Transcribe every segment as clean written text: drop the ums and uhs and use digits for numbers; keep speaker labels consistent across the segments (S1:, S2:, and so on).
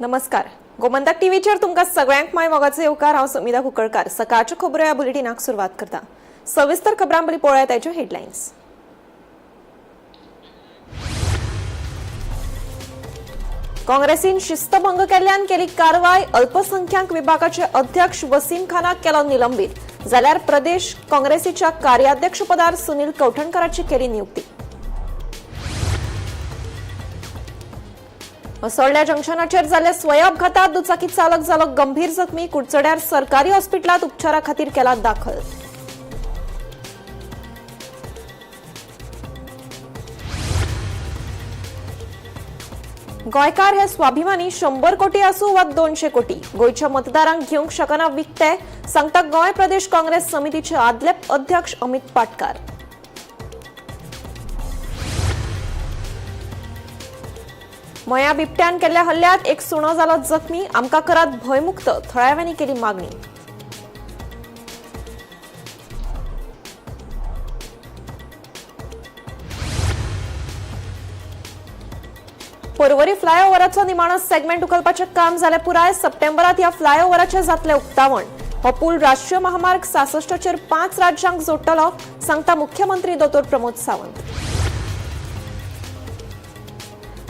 S1: नमस्कार, गोमंतक टीव्हीचेर तुमकां सगळ्यांक माय मोगाचो येवकार. हांव सुमिधा कुंकळकार. सकाळच्यो खबरो ह्या बुलेटिनाक सुरवात करता. सविस्तर खबरां पयलीं पळोवया ताच्यो हेडलायन्स. काँग्रेसीन शिस्तभंग केल्ल्यान केली कारवाय. अल्पसंख्याक विभागाचे अध्यक्ष वसीम खानाक केलो निलंबीत, जाल्यार प्रदेश काँग्रेसीच्या कार्याध्यक्षपदार सुनील कवठणकराची केली नियुक्ती. असोळड्या जंक्शनाचेर जाल्ल्या स्वयंअपघातात दुचाकी चालक जालो गंभीर जखमी. कुडचड्यार सरकारी हॉस्पिटलात उपचारा खातीर केला दाखल. गोंयकार हे स्वाभिमानी, 100 कोटी आसूं वा 200 कोटी, गोंयच्या मतदारांक घेवंक शकना विकते, सांगता गोंय प्रदेश काँग्रेस समितीचे आदले अध्यक्ष अमित पाटकार. मया बिबट्यान केल्ल्या हल्ल्यात एक सुणो जालो जखमी. आमकां करात भंयमुक्त, थळाव्यांनी केली मागणी. पर्वरी फ्लायओव्हराचो निमाणो सेगमेंट उखलपाचें काम जालें पुराय. सप्टेंबरात ह्या फ्लायओव्हराचें जातलें उक्तावण. हो पूल राष्ट्रीय महामार्ग 66चेर 5 राज्यांक जोडटलो, सांगता मुख्यमंत्री दोतोर प्रमोद सावंत.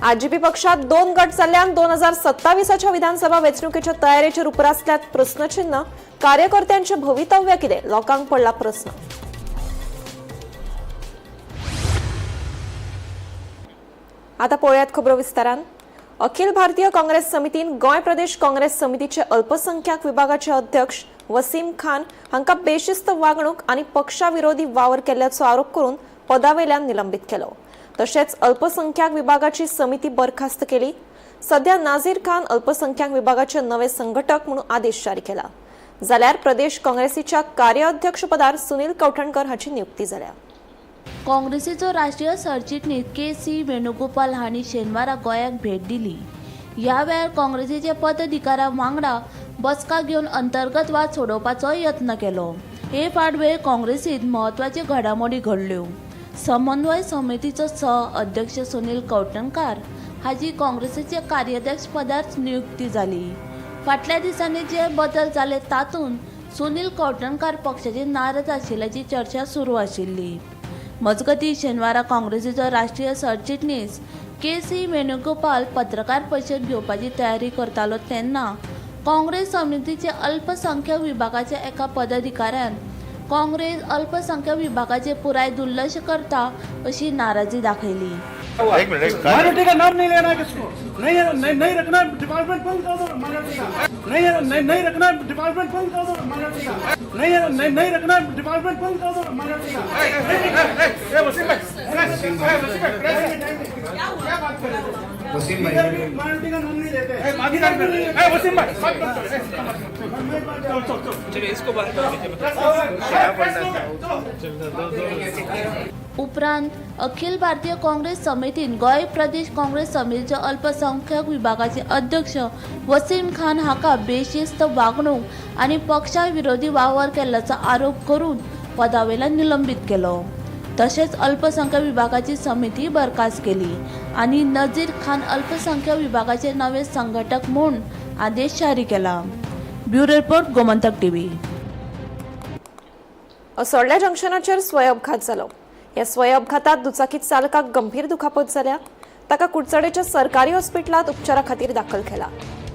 S1: आरजीपी पक्षात 2 गट जाल्ल्यान 2027च्या विधानसभा वेंचणुकेच्या तयारेचेर उप्रासल्यात प्रस्नचिन्ह. कार्यकर्त्यांचे भवितव्य कितें, लोकांक पडला प्रस्न. आता पळोवयात खबरो विस्तारान. अखिल भारतीय काँग्रेस समितीन गोंय प्रदेश काँग्रेस समितीचे अल्पसंख्याक विभागाचे अध्यक्ष वसीम खान हांकां बेशिस्त वागणूक आनी पक्षाविरोधी वावर केल्ल्याचो आरोप करून पदावेल्यान निलंबीत केलो. तशेंच अल्पसंख्याक विभागाची समिती बरखास्त केली. सध्या नाझीर खान अल्पसंख्याक विभागाचे नवे संघटक म्हणून आदेश जारी केला. जाल्यार प्रदेश काँग्रेसीच्या कार्याध्यक्षपदार सुनील कवठणकर हाची नियुक्ती जाल्या.
S2: काँग्रेसीचो राष्ट्रीय सरचिटणीस के सी वेणुगोपाल हांणी शेनवारा गोंयाक भेट दिली. ह्या वेळार काँग्रेसीचे पदाधिकाऱ्यां वांगडा बसका घेवन अंतर्गत वाद सोडोवपाचो यत्न केलो. हे फाटभुंयेर काँग्रेसीत म्हत्वाच्यो घडामोडी घडल्यो. समन्वय समितीचो सह अध्यक्ष सुनील कवठणकार हाजी काँग्रेसीचे कार्याध्यक्ष पदार नियुक्ती जाली. फाटल्या दिसांनी जे बदल जाले तातूंत सुनील कवठणकार पक्षाचेर नाराज आशिल्ल्याची चर्चा सुरू आशिल्ली. मजगती शेनवारा काँग्रेसीचो राष्ट्रीय सरचिटणीस के सी वेणुगोपाल पत्रकार परिशद घेवपाची तयारी करतालो तेन्ना काँग्रेस समितीचे अल्पसंख्याक विभागाच्या एका पदाधिकाऱ्यान काँग्रेस अल्पसंख्याक विभागाचे पुराय दुर्लक्ष करता अशी नाराजी दाखयली.
S3: एक मिनट, एक
S4: माइनॉरिटी का नाम नहीं लेना है किसको, नहीं नहीं नहीं रखना, डिपार्टमेंट बंद कर दो माइनॉरिटी का. नहीं नहीं नहीं रखना, डिपार्टमेंट बंद कर दो माइनॉरिटी का. नहीं नहीं नहीं रखना, डिपार्टमेंट बंद कर दो माइनॉरिटी का. माइनॉरिटी का नाम नहीं लेते.
S2: उपरांत अखिल भारतीय काँग्रेस समितीन गोंय प्रदेश काँग्रेस समितीच्या अल्पसंख्याक विभागाचे अध्यक्ष वसीम खान हाका बेशिस्त वागणूक आनी पक्षा विरोधी वावर केल्ल्याचो आरोप करून पदावेल्यान निलंबीत केलो. तशेंच अल्पसंख्याक विभागाची समिती बरखास्त केली आनी नझीर खान अल्पसंख्याक विभागाचे नवे संघटक म्हूण आदेश जारी केला. Bureau report, Gomantak TV.
S1: असोळड्या जंक्शनाचेर स्वयंअपघात जालो. ह्या स्वयंअपघातात दुचाकी चालकाक गंभीर दुखापत जाल्या. ताका कुडचडेच्या सरकारी हॉस्पिटलात उपचारा खातीर दाखल केला.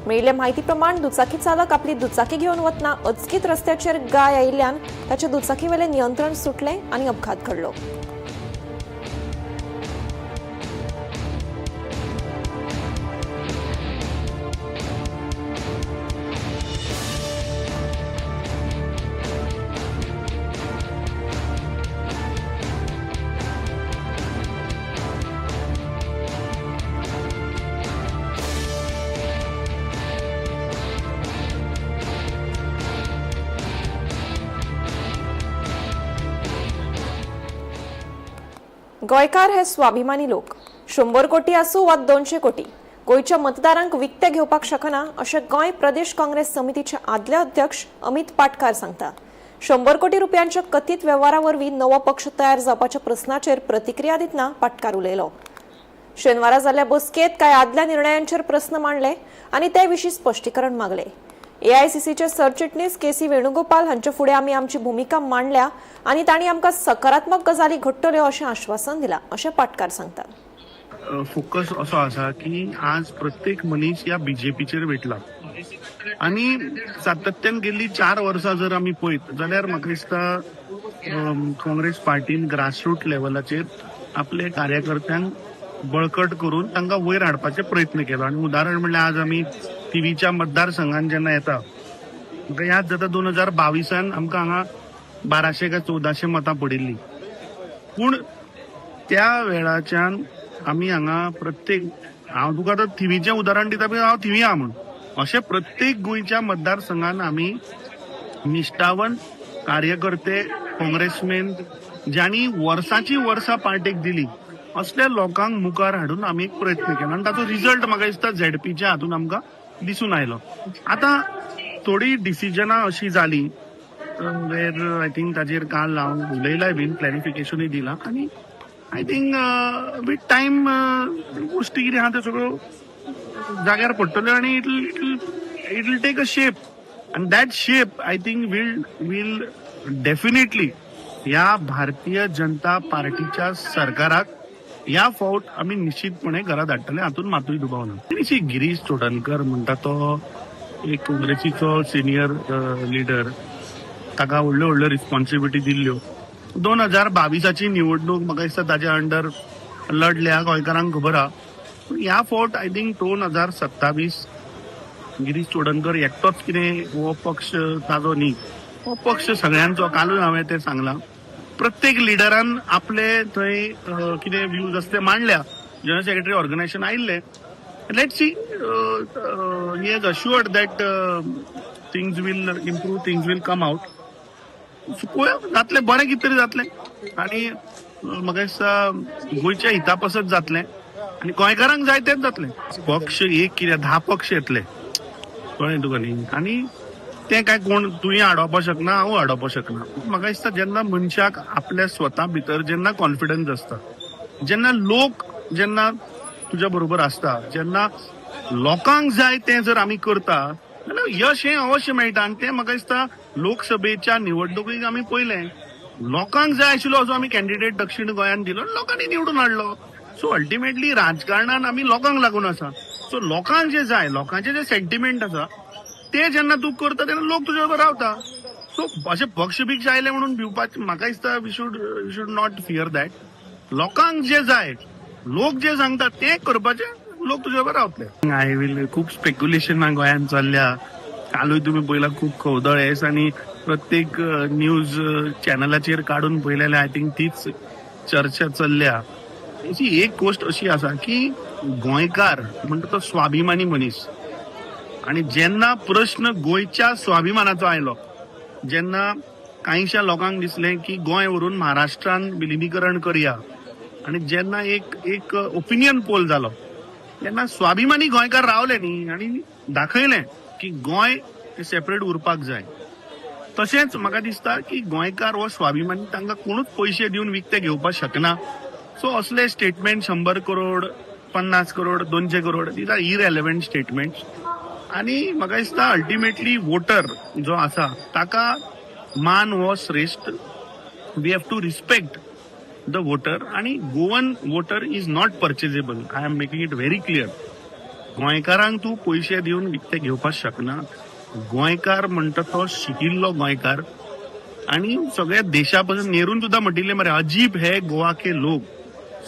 S1: मेळिल्ले म्हायती प्रमाण दुचाकी चालक आपली दुचाकी घेवन वतना अचकीत रस्त्याचेर गाय आयिल्ल्यान ताच्या दुचाकीवेलें नियंत्रण सुटलें आनी अपघात घडलो. गोंयकार हे स्वाभिमानी लोक, 100 कोटी आसूं वा 200 कोटी, गोंयच्या मतदारांक विकते घेवपाक शकना अशें गोंय प्रदेश काँग्रेस समितीचे आदले अध्यक्ष अमित पाटकार सांगता. 100 कोटी रुपयांच्या कथीत वेव्हारा वरवीं नवो पक्ष तयार जावपाच्या प्रस्नाचेर प्रतिक्रिया दितना पाटकार उलयलो. शेनवारा जाल्ल्या बसकेंत कांय आदल्या निर्णयांचेर प्रस्न मांडले आनी ते विशीं स्पश्टीकरण मागले. एआयसीसीचे सरचिटणीस के सी वेणुगोपाल हांचे फुडें आमी आमची भुमिका मांडल्या आनी तांणी आमकां सकारात्मक गजाली घडटल्यो अशें आश्वासन दिलां अशें पाटकार सांगतात.
S3: फोकस असो आसा की आज प्रत्येक मनीस ह्या बीजेपीचेर वेटला आनी सातत्यान गेल्ली 4 वर्सां जर आमी पळयत जाल्यार म्हाका दिसता काँग्रेस पार्टीन ग्रासरूट लेवलाचेर आपले कार्यकर्त्यांक बळकट करून तांकां वयर हाडपाचे प्रयत्न केलो. आनी उदाहरण म्हणल्यार आज आमी थिवीच्या मतदारसंघात जेन्ना येता, म्हाका याद जाता, 2022न आमकां हांगा 1200 काय 1400 मतां पडिल्लीं. पूण त्या वेळाच्यान आमी हांगा प्रत्येक, हांव तुका आतां थिवीचें उदाहरण दिता, पळय, हांव थिवी आहा म्हूण, अशें प्रत्येक गोंयच्या मतदारसंघान आमी निश्ठावंत कार्यकर्ते, काँग्रेसमॅन, ज्यांनी वर्साची वर्सां पार्टेक दिली, असल्या लोकांक मुखार हाडून आमी एक प्रयत्न केलो आनी ताचो रिजल्ट म्हाका दिसता झेडपीच्या हातून आमकां दिसून आयलो. आतां थोडी डिसिजनां अशी जाली वेर I think ताजेर काल हांव उलयलाय बीन, क्लॅरिफिकेशनूय दिलां आनी I think with time गोश्टी कितें आहा त्यो सगळ्यो जाग्यार पडटल्यो आनी it will take a shape आनी that shape, I think, will definitely ह्या भारतीय जनता पार्टीच्या सरकाराक ह्या फावट आमी निश्चितपणे घरा धाडटले, हातूंत मातूय दुबाव ना. सी, गिरीश चोडणकर म्हणटा तो एक काँग्रेसीचो सिनियर लिडर. ताका व्हडल्यो व्हडल्यो रिस्पॉन्सिबिलिटी दिल्ल्यो. 2022ची निवडणूक म्हाका दिसता ताच्या अंडर लढल्या, गोंयकारांक खबर आहा. पूण ह्या फावट I think 2027 Girish Chodankar एकटोच कितें हो पक्ष ताजो न्ही, हो पक्ष सगळ्यांचो. कालूय हांवें तें सांगलां, प्रत्येक लिडरान आपले थंय कितें व्यूज आसा ते मांडल्या. जनरल सेक्रेटरी ऑर्गनायझेशन आयिल्ले. Let see, he has assured that things will improve, things will come out. पळोवया, जातलें बरें, कितें तरी जातलें आनी म्हाका दिसता गोंयच्या हिता पासत जातलें आनी गोंयकारांक जाय तेंच जातलें. पक्ष एक कित्याक, 10 पक्ष येतले, कळ्ळें तुका न्ही? आनी तें काय कोण तुवें आडोवपाक शकना, हांव आडोवपाक शकना. म्हाका दिसता जेन्ना मनशाक आपल्या स्वता भितर जेन्ना कॉन्फिडन्स आसता, जेन्ना लोक जेन्ना तुज्या बरोबर आसता, जेन्ना लोकांक जाय तें जर आमी करता जाल्यार यश हें अवश्य मेळटा. आनी तें म्हाका दिसता लोकसभेच्या निवडणुकीक आमी पळयलें. लोकांक जाय आशिल्लो असो आमी कॅन्डिडेट दक्षिण गोंयांत दिलो आनी लोकांनी निवडून हाडलो. सो अल्टिमेटली राजकारणान आमी लोकांक लागून आसा. सो लोकांक जे जाय, लोकांचे जे सेंटिमेंट आसा, ते जेन्ना तूं करता तेन्ना लोक तुज्या बरोबर रावता. सो अशे पक्ष बिक्ष आयले म्हणून भिवपाचें म्हाका दिसता we should not fear that. लोकांक जे जाय, लोक जे सांगता ते करपाचे, लोक तुज्या बरोबर रावतले. I will, खूब स्पेक्युलेशन गोंयांत चल्ल्या. कालूय तुमी पळयला, खूब खवदळ हे आनी प्रत्येक न्यूज चॅनलाचेर काडून पळयलें, I think तीच चर्चा चल्ल्या. अशी एक गोश्ट अशी आसा की गोंयकार म्हणटा तो स्वाभिमानी मनीस आणि जेन्ना प्रश्न गोंयच्या स्वाभिमानाचो आयलो, जेन्ना कांयशा लोकांक दिसलें की गोंय व्हरून महाराष्ट्रान विलिनीकरण करया आणि जेन्ना एक एक ओपिनियन पोल जालो, तेन्ना स्वाभिमानी गोंयकार रावले न्ही आनी दाखयलें की गोंय सेपरेट उरपाक जाय. तशेंच म्हाका दिसता की गोंयकार हो स्वाभिमानी, तांकां कोणूच पयशे दिवन विकते घेवपाक शकना. सो असले statement, 100 crore, 50 crore, 200 crore, these are irrelevant statement. आणि म्हाका दिसता अल्टिमेटली वोटर जो आसा ताका मान हो श्रेश्ठ. We have to respect the voter आणि Goan voter is not purchasable. I am making it very clear. गोंयकारांक तूं पयशे दिवन विकते घेवपाक शकना. गोंयकार म्हणटा तो शिकिल्लो गोंयकार आणि सगळ्या देशा पासून नेरून सुद्दां म्हटिल्लें मरे, "अजीब है गोवा के लोग."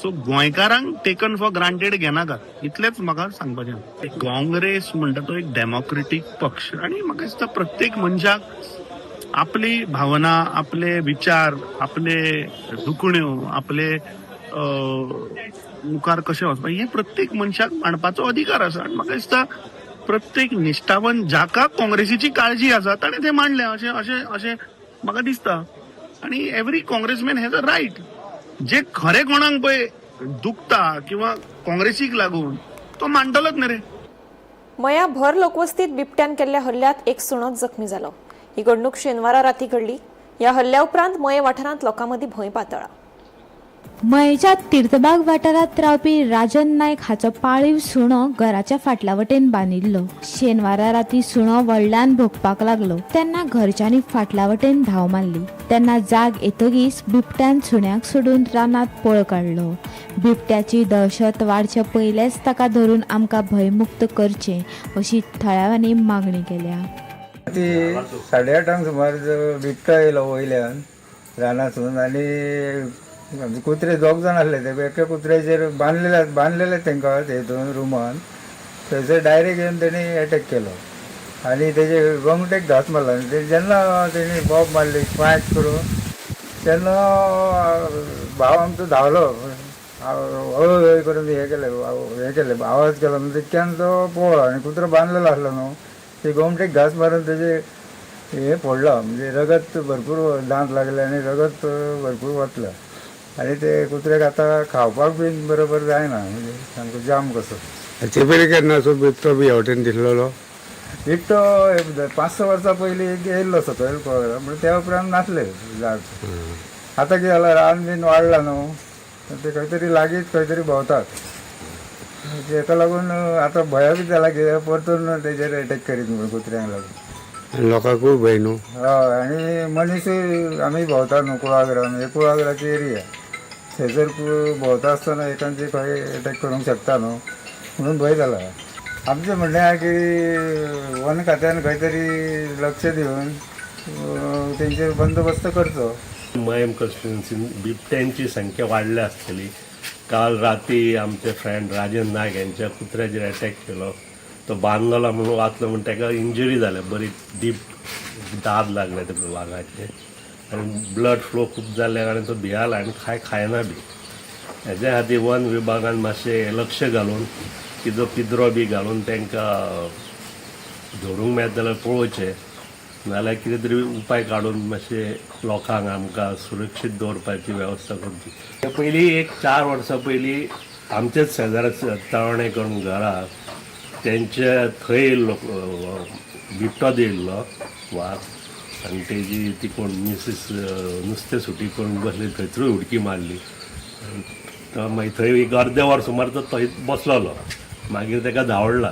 S3: सो गोंयकारांक टेकन फॉर ग्रांटेड घेनाका, इतलेंच म्हाका सांगपाचें. काँग्रेस म्हणटा तो एक डेमोक्रेटीक पक्ष आणि म्हाका दिसता प्रत्येक मनशाक आपली भावना, आपले विचार, आपले दुखण्यो, आपले मुखार कशें वचपा हें प्रत्येक मनशाक मांडपाचो अधिकार आसा. आनी म्हाका दिसता प्रत्येक निश्ठावन जाका काँग्रेसीची काळजी आसा ताणें तें मांडलें, अशें अशें अशें म्हाका दिसता. आणि every Congressman has a right. जे खरें कोणाक पळय दुखता किंवा काँग्रेसीक लागून, तो मांडटलोच न्ही रे.
S1: मया भर लोकवस्तीत बिबट्यान केल्ल्या हल्ल्यात एक सुणो जखमी जालो. ही घडणूक शेनवारा राती घडली. ह्या हल्ल्या उपरांत मये वाठारांत लोकां मदीं भंय पातळ्ळा.
S5: मयेच्या तीर्थबाग वाठारांत रावपी राजन नायक हाचो पाळीव सुणो घराच्या फाटल्या वटेन बांदिल्लो. शेनवारा राती सुणो व्हडल्यान भोंकपाक लागलो तेन्ना घरच्यांनी फाटल्या वटेन धांव मारली. तेन्ना जाग येतगीच बिबट्यान सुण्याक सोडून रानांत पळ काडलो. बिबट्याची दहशत वाडचे पयलेच ताका धरून आमकां भंयमुक्त करचें अशी थळाव्यांनी मागणी केल्या.
S6: ती 8:30 सुमार बिबटो येयलो वयल्यान रानांतसून आनी आमचे कुत्रे दोग जाण आसले ते एका कुत्र्याचेर बांदलेले तांकां तेतून रुमान थंयसर डायरेक्ट येवन तेणी एटॅक केलो आनी तेजे गोमटेक घांस मारलो. आनी ते जेन्ना तेणी बॉब मारली पांच करून तेन्ना भाव आमचो धांवलो, हय हय करून हे केलें हे केलें, आवाज केलो. म्हणून तितक्यान तो पळ्ळो आनी कुत्रो बांदलेलो आसलो न्हू, ते गोमटेक घांस मारून तेजे हे फोडलो, म्हणजे रगत भरपूर दांत लागले आनी रगत भरपूर वतलें आनी ते कुत्र्याक आतां खावपाक बीन बरोबर जायना, म्हणजे सामको जाम कसो.
S7: हाचे पयलीं केन्ना असो बिबटो बी ह्या वटेन दिसलेलो?
S6: बिबटो 5-6 वर्सां पयलीं एक येयल्लो सकयल पळयलो, पूण त्या उपरांत नासले झाड. आतां कितें जालां, रान बीन वाडलां न्हू, ते खंय तरी लागींच खंय तरी भोंवतात. तेका लागून आतां भंय बी जाला कित्याक परतून तेजेर एटॅक करीत म्हणून कुत्र्यांक लागून.
S7: आनी लोकांकूय भंय न्हू.
S6: हय, आनी मनीसूय आमी भोंवता न्हू कुळागरान, हे कुळागराची एरिया, थंयसर भोंवता आसतना एकांचे खंय एटॅक करूंक शकता न्हू, म्हणून भंय जाला. आमचें म्हणणें आहा की वन खात्यान खंय तरी लक्ष दिवन तेंचेर बंदोबस्त करचो.
S8: मयम कॉन्स्टिट्युन्सीन बिबट्यांची संख्या वाडल्या आसतली. काल राती आमचे फ्रेंड राजन नायक यांच्या कुत्र्याचेर अटॅक केलो, तो बांदलोला म्हणून वाचलो, म्हण ताका इंजुरी जाल्या, बरी डीप दाद लागले त्या वागाचे आनी ब्लड फ्लो खूब जाल्ल्या कारणान तो भियाला आनी खाय खायना बी. हेज्या खातीर वन विभागान मातशें लक्ष घालून किजो पिंजरो बी घालून तांकां धरूंक मेळत जाल्यार पळोवचें, नाल्यार कितें तरी उपाय काडून मातशें लोकांक आमकां सुरक्षीत दवरपाची वेवस्था करची. पयलीं एक 4 वर्सां पयलीं आमचेच शेजारा तळणे करून घरा तेंच्या थंय येयल्लो बिबटोच येयल्लो वाग आनी तेजी ती कोण मिसीस नुस्तें सुटी करून बसली थंयसरूय उडकी मारली. तो मागीर थंय एक अर्दें वर सुमार तो थंय बसलेलो, मागीर ताका धांवडला.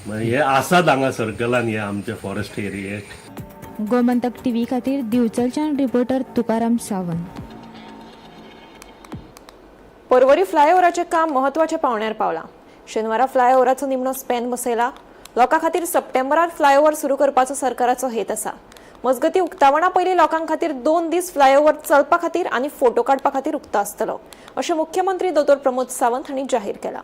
S8: मागीर हे आसात हांगा सर्कलान हे आमचे फॉरेस्ट एरियेक.
S5: गोमंतक टीव्ही खातीर दिवचलच्यान रिपोर्टर तुकाराम सावंत.
S1: पर्वरी फ्लायओव्हराचें काम म्हत्वाच्या पावण्यार पावलां. शेनवारा फ्लायओव्हराचो निमणो स्पॅन बसयला. लोकां खातीर सप्टेंबरात फ्लायओव्हर सुरू करपाचो सरकाराचो हेत आसा. मजगतीं उक्तावणा पयलीं लोकां खातीर 2 दीस फ्लायओव्हर चलपा खातीर आनी फोटो काडपा खातीर उक्तो आसतलो अशें मुख्यमंत्री दोतोर प्रमोद सावंत हांणी जाहीर केलां.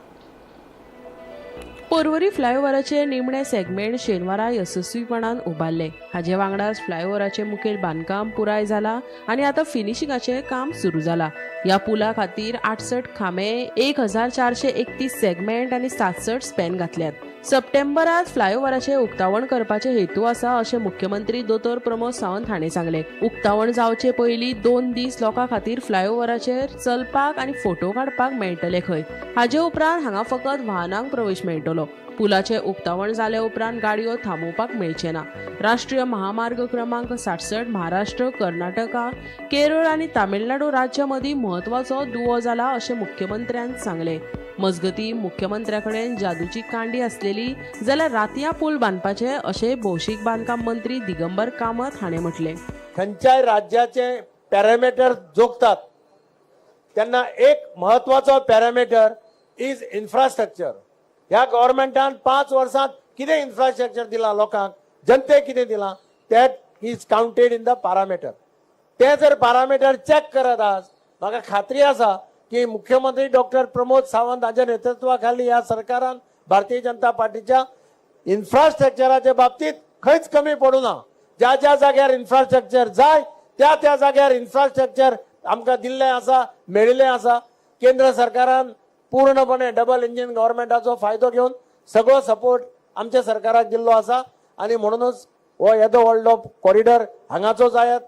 S9: पर्वरी फ्लायओव्हराचे निमणे सेगमेंट शेनवारा येसस्वीपणान उबारले. हाजे वांगडाच फ्लायओव्हराचे मुखेल बांदकाम पुराय जाला आनी आतां फिनिशिंगाचें काम सुरू जाला. ह्या पुला खातीर 68 खांबे, 1431 सेगमेंट आनी 67 स्पॅन घातल्यात. सप्टेंबरात फ्लायओव्हराचे उक्तावण करपाचे हेतू आसा अशें मुख्यमंत्री दोतोर प्रमोद सावंत हांणी सांगलें. उक्तावण जावचे पयलीं 2 दीस लोकां खातीर फ्लायओव्हराचेर चलपाक आनी फोटो काडपाक मेळटले खंय. हाजे उपरांत हांगा फकत वाहनांक प्रवेश मेळटलो. पुलाचें उक्तावण जाले उपरांत गाडयो थांबोवपाक मेळचे ना. राष्ट्रीय महामार्ग क्रमांक 66 महाराष्ट्र, कर्नाटका, केरळ आनी तामिळनाडू राज्यां मदीं म्हत्वाचो दुवो जाला अशें मुख्यमंत्र्यान सांगलें. मजगतीं मुख्यमंत्र्या कडेन जादूची कांडी आसलेली जाल्यार रातयां पूल बांदपाचे अशें भौशीक बांदकाम मंत्री दिगंबर कामत हाणें म्हटलें.
S10: खंयच्याय राज्याचे पॅरामीटर जोखतात तेन्ना एक म्हत्वाचो पॅरामीटर is infrastructure. ह्या गव्हर्मेंटान 5 वर्सांत कितें इन्फ्रास्ट्रक्चर दिलां लोकांक, जनतेक कितें दिलां, that is counted in the parameter. तें जर पॅरामीटर चॅक करत आज म्हाका खात्री आसा की मुख्यमंत्री डॉक्टर प्रमोद सावंत हांच्या नेतृत्वा खाली ह्या सरकारान भारतीय जनता पार्टीच्या इन्फ्रास्ट्रक्चराच्या बाबतीत खंयच कमी पडूं ना. ज्या ज्या जाग्यार इन्फ्रास्ट्रक्चर जाय त्या त्या जाग्यार इन्फ्रास्ट्रक्चर आमकां दिल्लें आसा, मेळिल्लें आसा. केंद्र सरकारान पूर्णपणे डबल इंजीन गव्हर्मेंटाचो फायदो घेवन सगळो सपोर्ट आमच्या सरकाराक दिल्लो आसा आनी म्हणूनच हो येदो व्हडलो कॉरिडॉर हांगाचो जायत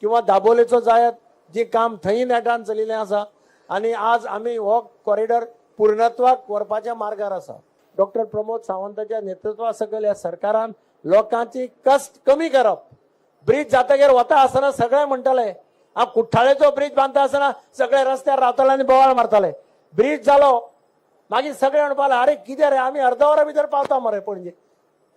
S10: किंवा दाबोलेचो जायत, जी काम थंय नेटान चलिल्लें आसा आनी आज आमी हो कॉरिडॉर पूर्णत्वाक व्हरपाच्या मार्गार आसा. डॉक्टर प्रमोद सावंताच्या नेतृत्वा सकयल ह्या सरकारान लोकांची कश्ट कमी करप, ब्रीज जातगीर वता आसतना सगळे म्हणटले हांव कुठ्ठाळेचो ब्रीज बांदता आसतना सगळे रस्त्यार रावताले आनी बोवाळ मारताले. ब्रीज जालो मागीर सगळे म्हणपाक लागले, अरे कितें रे, आमी अर्द वरा भितर पावता मरे पणजे.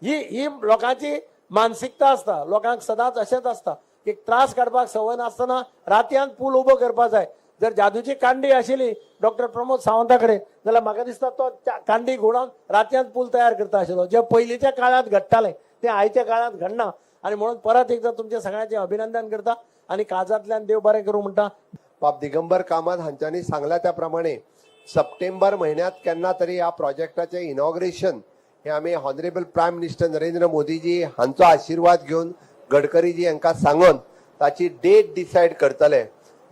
S10: ही ही लोकांची मानसिकता आसता. लोकांक सदांच अशेंच आसता की त्रास काडपाक संवय नासतना रातयान पूल उबो करपाक जाय. जर जादूची कांडी आशिल्ली डॉक्टर प्रमोद सावंता कडेन जाल्यार म्हाका दिसता तो कांडी घुंवडावन रातयान पूल तयार करता आशिल्लो. जे पयलींच्या काळांत घडटालें तें आयच्या काळांत घडना. आनी म्हणून परत एकदां तुमचें सगळ्यांचें अभिनंदन करता आनी काळजांतल्यान देव बरें करूं म्हणटा.
S11: बाब दिगंबर कामत हांच्यांनी सांगला त्या प्रमाणे सप्टेंबर म्हयन्यांत केन्ना तरी ह्या प्रोजेक्टाचें इनॉग्रेशन हे आमी honourable prime minister Narendra Modiji हांचो आशिर्वाद घेवन गडकरीजी हांकां सांगून ताची डेट डिसायड करतले.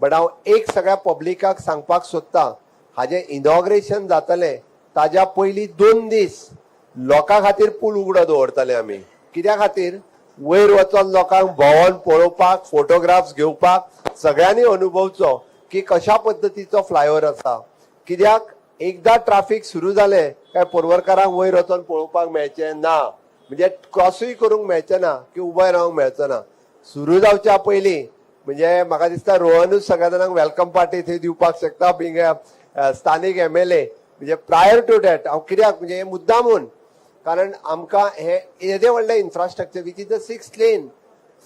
S11: बट हांव एक सगळ्या पब्लिकाक सांगपाक सोदतां, हाजें इनॉग्रेशन जातलें ताज्या पयलीं 2 दीस लोकां खातीर पूल उगडो दवरतले आमी. कित्या खातीर? वयर वचोन लोकांक भोंवोन पळोवपाक, फोटोग्राफ्स घेवपाक, सगळ्यांनी अनुभवचो की कशा पद्दतीचो फ्लायओवर आसा. कित्याक एकदां ट्राफीक सुरू जालें काय पर्वरकारांक वयर वचोन पळोवपाक मेळचें ना, म्हणजे क्रॉसूय करूंक मेळचें ना की उबे रावंक मेळचो ना. सुरू जावच्या पयलीं म्हणजे म्हाका दिसता रोहनूच सगळ्या जाणांक welcome party थंय दिवपाक शकता, बींग स्थानीक MLA. म्हणजे प्रायर टू that हांव कित्याक म्हणजे मुद्दामून, कारण आमकां हे येदें व्हडलें infrastructure which is the 6 lane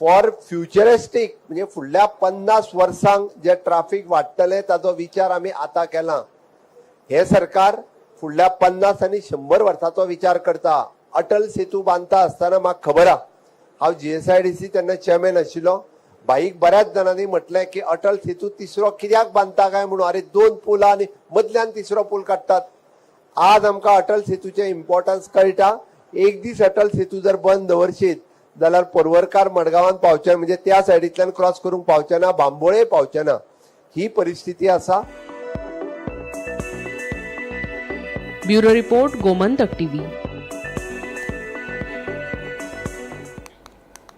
S11: for futuristic, म्हणजे फुडल्या 50 वर्सांक जे ट्राफीक वाडटलें ताचो विचार आमी आतां केला. हे सरकार फुडल्या 50 आनी 100 वर्सांचो विचार करता. अटल सेतू बांदता आसतना म्हाका खबर आहा, हांव GSIDC तेन्ना चेअरमॅन आशिल्लो. बाईक बऱ्याच जाणांनी म्हटलें की अटल सेतू तिसरो कित्याक बांदता काय म्हणून, अरे 2 पूल आनी मदल्यान तिसरो पूल काडटात. आज आमकां अटल सेतूचें इम्पॉर्टन्स कळटा. एक दीस अटल सेतू जर बंद दवरशीत जाल्यार पर्वरकार मडगांवान पावचे, म्हणजे त्या सायडींतल्यान क्रॉस करूंक पावचे ना, बांबोळे पावचे ना, ही परिस्थिती आसा.
S9: Bureau report, Gomantak TV.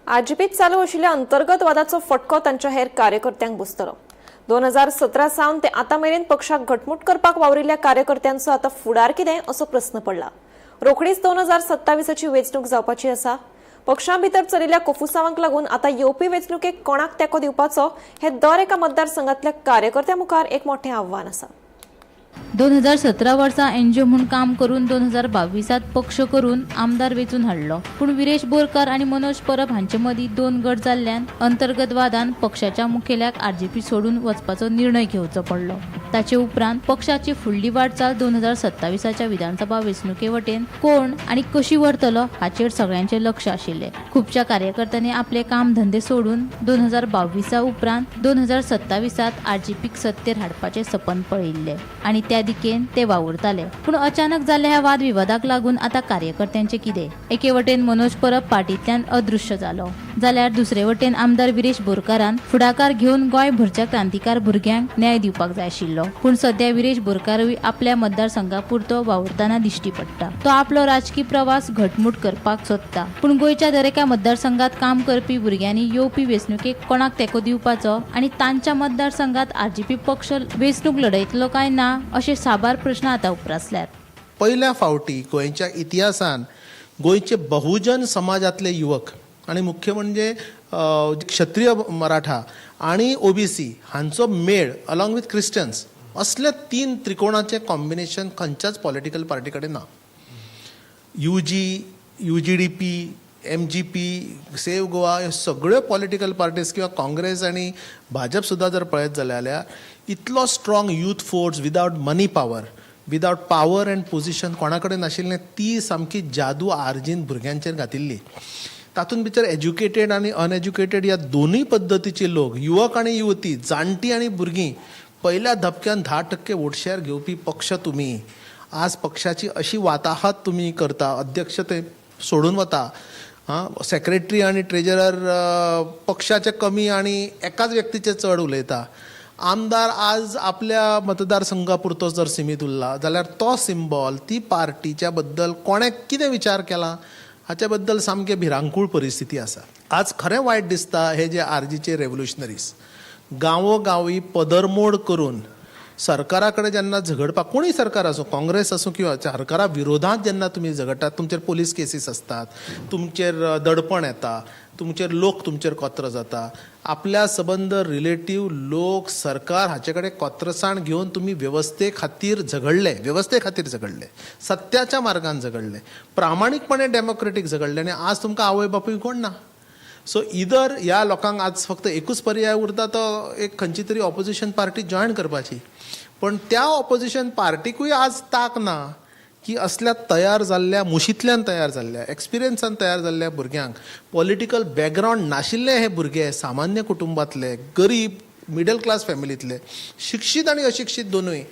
S1: आरजीपीत चालू आशिल्ल्या अंतर्गत वादाचो फटको तांच्या हेर कार्यकर्त्यांक बसतलो. 2017 सावन ते आतां मेरेन पक्षाक घटमूट करपाक वावरिल्ल्या कार्यकर्त्यांचो आतां फुडार कितें असो प्रस्न पडला. रोखडीच 2027ची वेंचणूक जावपाची आसा. पक्षां भितर चलिल्ल्या कोफुसावांक लागून आतां येवपी वेंचणुकेक कोणाक तेंको दिवपाचो हे दर एका मतदारसंघातल्या कार्यकर्त्यां मुखार एक मोठें आव्हान आसा.
S2: 2017 वर्सा एनजीओ म्हूण काम करून 2022 पक्ष करून आमदार वेंचून हाडलो. पूण विरेश बोरकार आनी मनोज परब हांचे मदीं 2 गट जाल्ल्यान अंतर्गत वादान पक्षाच्या मुखेल्याक आरजीपी सोडून वचपाचो निर्णय घेवचो पडलो. ताचे उपरांत पक्षाची फुडली वाटचाल 2027च्या विधानसभा वेंचणुके वटेन कोण आनी कशी व्हरतलो हाचेर सगळ्यांचें लक्ष आशिल्लें. खुबश्या कार्यकर्त्यांनी आपले काम धंदे सोडून 2022 उपरांत 2027 आरजीपीक सत्तेर हाडपाचें सपन पळयिल्लें आनी त्या दिकेन ते वावुरताले. पूण अचानक जाल्ल्या ह्या वादविवादाक लागून आतां कार्यकर्त्यांचें कितें? एके वटेन मनोज परब पार्टींतल्यान अदृश्य जालो, जाल्यार दुसरे वटेन आमदार विरेश बोरकारान फुडाकार घेवन गोंयभरच्या क्रांतिकार भुरग्यांक न्याय दिवपाक जाय आशिल्लो. पूण सध्या विरेश बोरकारूय आपल्या मतदारसंघापुरतो वावुरतना दिश्टी पडटा. तो आपलो राजकी प्रवास घटमूट करपाक सोदता. पूण गोंयच्या दरेका मतदारसंघात काम करपी भुरग्यांनी येवपी वेंचणुकेक कोणाक तेंको दिवपाचो आनी तांच्या मतदारसंघात आरजीपी पक्ष वेंचणूक लढयतलो काय ना अशे साबार प्रश्न आतां उप्रासल्यात.
S12: पयल्या फावटी गोंयच्या इतिहासान गोंयचे बहुजन समाजातले युवक आणि मुख्य म्हणजे क्षत्रिय मराठा आणि ओबीसी हांचो मेळ अलॉंग विथ क्रिश्चन्स असले 3 त्रिकोणाचे कॉम्बिनेशन खंयच्याच पॉलिटिकल पार्टी कडेन ना. UG, UGDP, MGP, save Goa ह्यो सगळ्यो पॉलिटिकल पार्टीज किंवा काँग्रेस आनी भाजप सुद्दां जर पळयत जाल्यार इतलो strong youth force without money power, without power and position कोणा कडेन नाशिल्लें, ती सामकी जादू आरजीन भुरग्यांचेर घातिल्ली. तातूंत भितर एज्युकेटेड आनी अनएज्युकेटेड ह्या दोनूय पद्दतीचे लोक, युवक आनी युवती, जाणटी आनी भुरगीं पहिल्या धपक्यान 10% वोट शेअर घेवपी पक्ष तुमी. आज पक्षाची अशी वाताहात तुमी करता, अध्यक्ष ते सोडून वता, आं, सेक्रेटरी आनी ट्रेजरर पक्षाचे कमी आनी एकाच व्यक्तीचे चड उलयता. आमदार आज आपल्या मतदारसंघा पुरतो जर सिमीत उरला जाल्यार तो सिंबॉल, ती पार्टीच्या बद्दल कोणें कितें विचार केला हाच्या बद्दल सामकें भिरांकूळ परिस्थिती आसा. आज खरें वायट दिसता हे जे आरजीचे रेवोल्युशनरीज गांवोगांवी पदरमोड करून सरकारा कडेन जेन्ना झगडपाक, कोणूय सरकार आसूं, काँग्रेस आसूं किंवा सरकारा विरोधांत जेन्ना तुमी झगडटात, तुमचेर पोलीस केसीस आसतात, तुमचेर दडपण येता. तुमचेर लोक तुमचेर कोत्र जाता, आपल्या सबंद रिलेटीव लोक सरकार हाचे कडेन कोत्रसाण घेवन तुमी वेवस्थे खातीर झगडले, वेवस्थे खातीर झगडले, सत्याच्या मार्गान झगडले, प्रामाणीकपणे डेमोक्रेटीक झगडले आनी आज तुमकां आवय बापूय कोण ना. सो इदर ह्या लोकांक आज फक्त एकूच पर्याय उरता, तो एक खंयची तरी ऑपोजिशन पार्टी जॉयन करपाची. पण त्या ऑपोजिशन पार्टीकूय आज ताक ना की असल्या तयार जाल्ल्या, मुशींतल्यान तयार जाल्ल्या, एक्सपिरियन्सान तयार जाल्ल्या भुरग्यांक, पॉलिटिकल बॅकग्रावंड नाशिल्ले हे भुरगे, सामान्य कुटुंबांतले, गरीब मिडल क्लास फॅमिलींतले, शिक्षीत आनी अशिक्षीत दोनूय,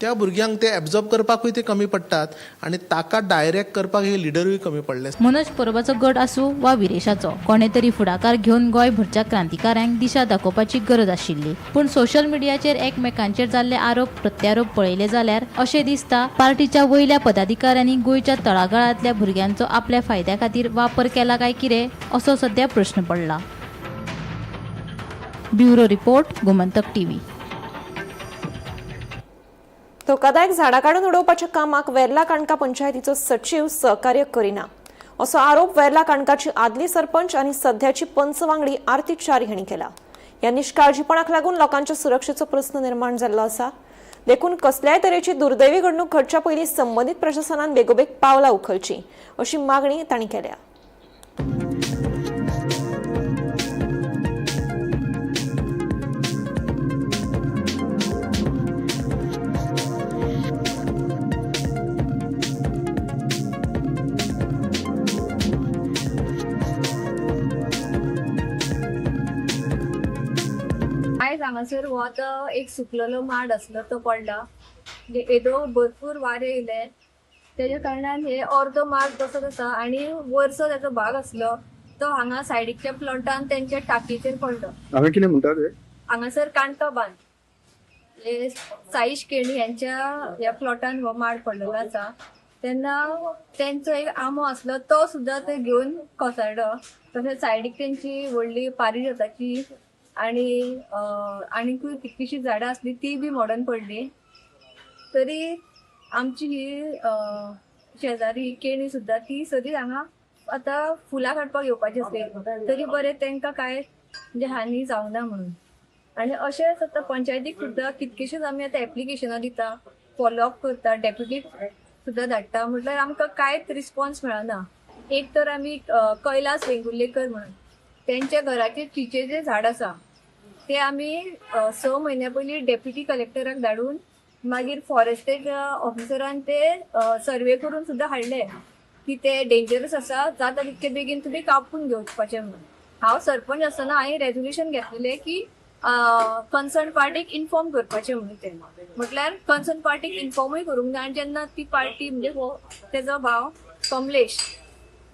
S12: त्या भुरग्यांक ते एब्जॉर्ब करपाकूय ते कमी पडटात आनी ताका डायरेक्ट करपाक हे लिडरूय कमी पडले.
S13: मनोज परबाचो गट आसूं वा विरेशाचो, कोणे तरी फुडाकार घेवन गोंयभरच्या क्रांतिकाऱ्यांक दिशा दाखोवपाची गरज आशिल्ली. पूण सोशल मिडियाचेर एकमेकांचेर जाल्ले आरोप प्रत्यारोप पळयले जाल्यार अशें दिसता पार्टीच्या वयल्या पदाधिकाऱ्यांनी गोंयच्या तळागाळांतल्या भुरग्यांचो आपल्या फायद्या खातीर वापर केला काय कितें असो सध्या प्रश्न पडला. Bureau report, Gomantak TV.
S1: धोकादायक झाडां काडून उडोवपाच्या कामाक वेर्ला काणका पंचायतीचो सचीव सहकार्य करिना असो आरोप वेर्ला काणकाची आदली सरपंच आनी सध्याची पंच वांगडी आरती च्यारी हांणी केला. ह्या निश्काळजीपणाक लागून लोकांच्या सुरक्षेचो प्रस्न निर्माण जाल्लो आसा. देखून कसल्याय तरेची दुर्दैवी घडणूक घडच्या पयलीं संबंदीत प्रशासनान बेगोबेग पावलां उखलची अशी मागणी तांणी केल्या.
S14: आयज हांगासर हो आतां एक सुकलेलो माड आसलो तो पडला. येदो भरपूर वारें येयलें तेज्या कारणान हे अर्दो माड तसोच आसा आनी वरसो तेजो भाग आसलो तो हांगा सायडीकच्या प्लॉटान तेंच्या टाकयेचेर पडलो.
S7: हांगा कितें म्हणटा ते?
S14: हांगासर काणका बांद हे साईश केणी यांच्या ह्या प्लॉटान हो माड पडलेलो आसा. तेन्ना तेंचो एक आंबो आसलो तो सुद्दां ते घेवन कोसळ्ळो. तशेंच सायडीक तेंची व्हडली पारिजाताची आणि आनीकूय कितलीशीं झाडां आसली ती बी मोडून पडली. तरी आमची ही शेजारी ही केणी सुद्दां ती सदींच हांगा आतां फुलां काडपाक येवपाची आसली तरी बरें तांकां कांय म्हणजे हानी जावना म्हणून. आनी अशेंच आतां पंचायतीक सुद्दां कितकेशेच आमी आतां एप्लिकेशनां दिता, फॉलोअप करता, डेप्युटीक सुद्दां धाडटा, म्हटल्यार आमकां कांयच रिस्पॉन्स मेळना. एक तर आमी कैलास वेंगुर्लेकर म्हणून तेंच्या घराचे चिचेचे झाड आसा ते आमी 6 म्हयन्या पयलीं डेप्युटी कलेक्टराक धाडून मागीर फॉरेस्टेज ऑफिसरान ते सर्वे करून सुद्दां हाडले की ते डेंजरस आसा, जाता तितके बेगीन तुमी कापून घेवपाचें म्हणून. हांव सरपंच आसतना हांवें रेजोल्युशन घेतलेलें की कन्सर्न पार्टीक इन्फॉर्म करपाचें म्हणून. तें म्हटल्यार कन्सर्न पार्टीक इन्फॉर्मूय करूंक ना. आनी जेन्ना ती पार्टी म्हणजे हो तेजो भाव कमलेश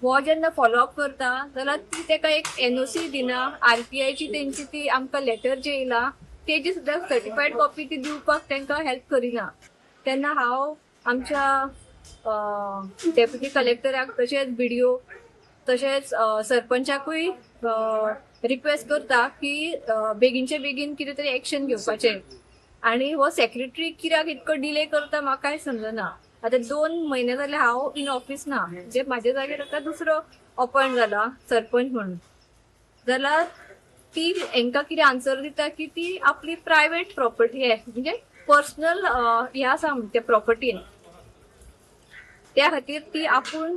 S14: हो जेन्ना फॉलोअप करता जाल्यार ती तेका एक एनओसी दिना, आरटीआयची तेंची ती आमकां लेटर जे येयला तेजी सुद्दां सर्टिफायड कॉपी ती दिवपाक तांकां हेल्प करिना. तेन्ना हांव आमच्या डेप्युटी कलेक्टराक तशेंच बीडीओ तशेंच सरपंचाकूय रिक्वेस्ट करता की बेगीनचे बेगीन कितें तरी एक्शन घेवपाचें. आनी हो सेक्रेटरी कित्याक इतको डिले करता म्हाका कांय समजना. आतां 2 म्हयने जाले हांव इन ऑफिस ना, म्हणजे म्हाज्या जाग्यार आतां दुसरो अपॉयंट जाला सरपंच म्हणून, जाल्यार ती हेंकां कितें आन्सर दिता की ती आपली प्रायवेट प्रॉपर्टी म्हणजे पर्सनल हें आसा त्या प्रॉपर्टीन, त्या खातीर ती आपूण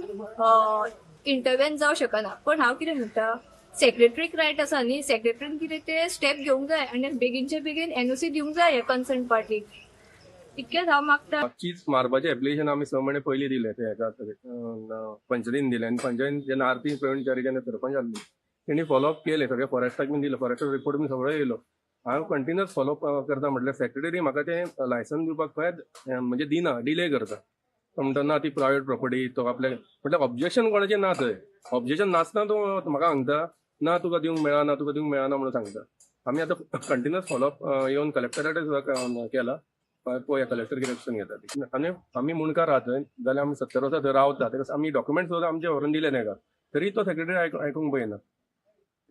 S14: इंटरवेन जावं शकना. पण हांव कितें म्हणटा, सेक्रेटरीक रायट आसा न्ही, सेक्रेटरीन कितें ते स्टेप घेवंक जाय आनी बेगीनचे बेगीन एनओसी दिवंक जाय हे कन्सर्न पार्टीक, इतकेंच हांव मागता.
S15: चीज मारपाचें एप्लिकेशन आमी 6 म्हयने पयलीं दिलें ते हेका पंचायतीन दिलें आनी पंचायतीन जेन्ना आरती प्रवीण च्यारी जेन्ना सरपंच आसली तेणी फॉलोअप केलें, सगळें फॉरेस्टाक बीन दिलो, फॉरेस्टाचो रिपोर्ट बीन सगळो येयलो. हांव कंटिन्युअस फॉलोअप करता म्हटल्यार सेक्रेटरी म्हाका तें लायसन दिवपाक खंय म्हणजे दिना, डिले करता. तो म्हणटा ना ती प्रायवेट प्रॉपर्टी, तो आपल्या म्हटल्यार ऑब्जेक्शन कोणाचें ना थंय, ऑब्जेक्शन नासतना तो म्हाका सांगता ना तुका दिवंक मेळना, तुका दिवंक मेळना म्हणून सांगता. आमी आतां कंटिन्युअस फॉलोअप येवन कलेक्टरा कडेन सुद्दां केला, पळोवया कलेक्टर कितें एक्शन घेता ती. आनी आमी मुंडकार आहा थंय जाल्यार आमी 70 वर्सां थंय रावता, ताका आमी डॉक्युमेंट सुद्दां आमचे व्हरून दिले ताका, तरी तो सेक्रेटरी आयकूंक पळयना.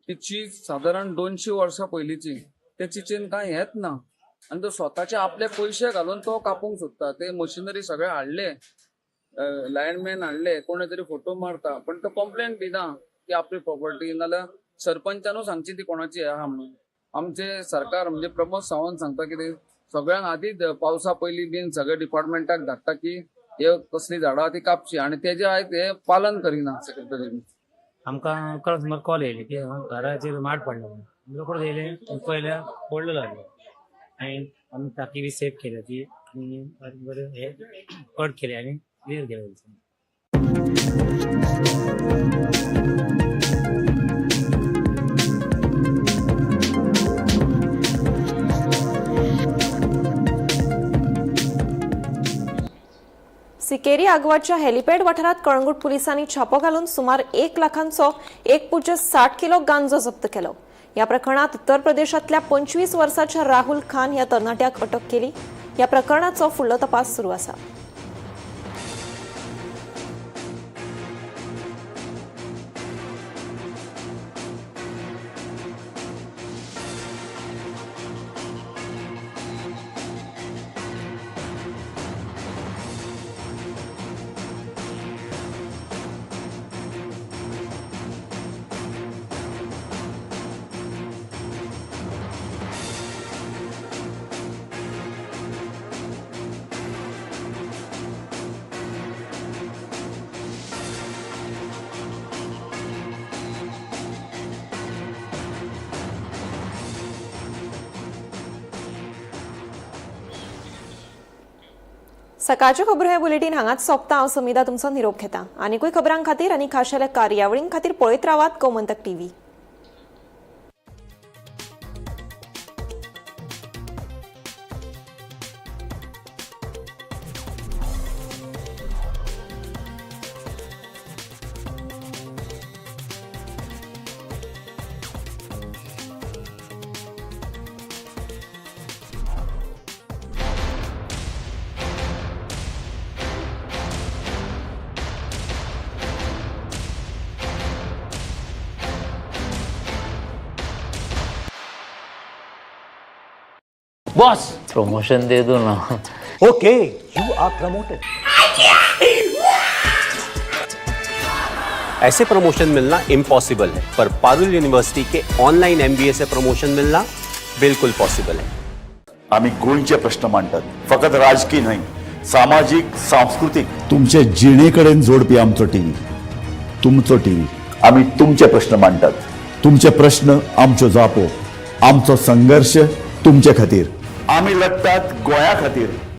S16: ती चीज सादारण 200 वर्सां पयलींची, ते चिचेन कांय हेच ना आनी तो स्वताचे आपले पयशे घालून तो कापूंक सोदता. ते मशिनरी सगळे हाडले, लायनमॅन हाडले, कोणे तरी फोटो मारता, पण तो कंप्लेन दिना की आपली प्रॉपर्टी नाल्यार सरपंचानू सांगची ती कोणाची आहा म्हणून. आमचे सरकार म्हणजे प्रमोद सावंत सांगता कितें सगळ्यांक आदींच पावसा पयलीं बीन सगळ्या डिपार्टमेंटाक धाडटा की हे कसली झाडां ती कापची आनी तेजे आयज हे पालन करिना सेक्रेटरी.
S17: आमकां 11 सुमार कॉल येयले की घराचेर माड पडला म्हणून. रोकडो येयले पयल्या पडलेलो आसलो आनी आमी टाकी बी सेफ केल्या ती आनी बरें हे कट केले आनी क्लियर केले.
S1: सिकेरी आगवाच्या हेलिपॅड वाठारात कळंगूट पुलिसांनी छापो घालून सुमार 1 लाखांचो 1.60 किलो गांजो जप्त केलो. या प्रकरणात उत्तर प्रदेशातल्या 25 वर्साच्या राहुल खान या तरणाट्याक अटक केली. या प्रकरणाचो फुडलो तपास सुरू आसा. सकाळच्यो खबरो हे बुलेटीन हांगाच सोंपता. हांव समिधा तुमचो निरोप घेता. आनीकूय खबरां खातीर आनी खाशेल्या कार्यावळीं खातीर पळयत रावात गोमंतक टीव्ही.
S18: बॉस प्रमोशन दे दो ना.
S19: Okay, you are promoted.
S20: ऐसे प्रमोशन मिलना इम्पॉसिबल है, पर पारुल यूनिवर्सिटी के ऑनलाइन एमबीए से प्रमोशन मिलना बिल्कुल पॉसिबल है.
S21: आम्ही गोंयचे प्रश्न मांडटात, फकत राजकीय न्हय, सामाजीक, सांस्कृतीक.
S22: तुमचे जिणेकडेन जोडपी आमचो टीव्ही, तुमचो टीव्ही.
S21: आम्ही तुमचे प्रश्न मांडटात,
S22: तुमचे प्रश्न आमच्यो जापो, आमचो संघर्श तुमचे खातीर.
S21: आम्ही लढतात गोंया खातीर.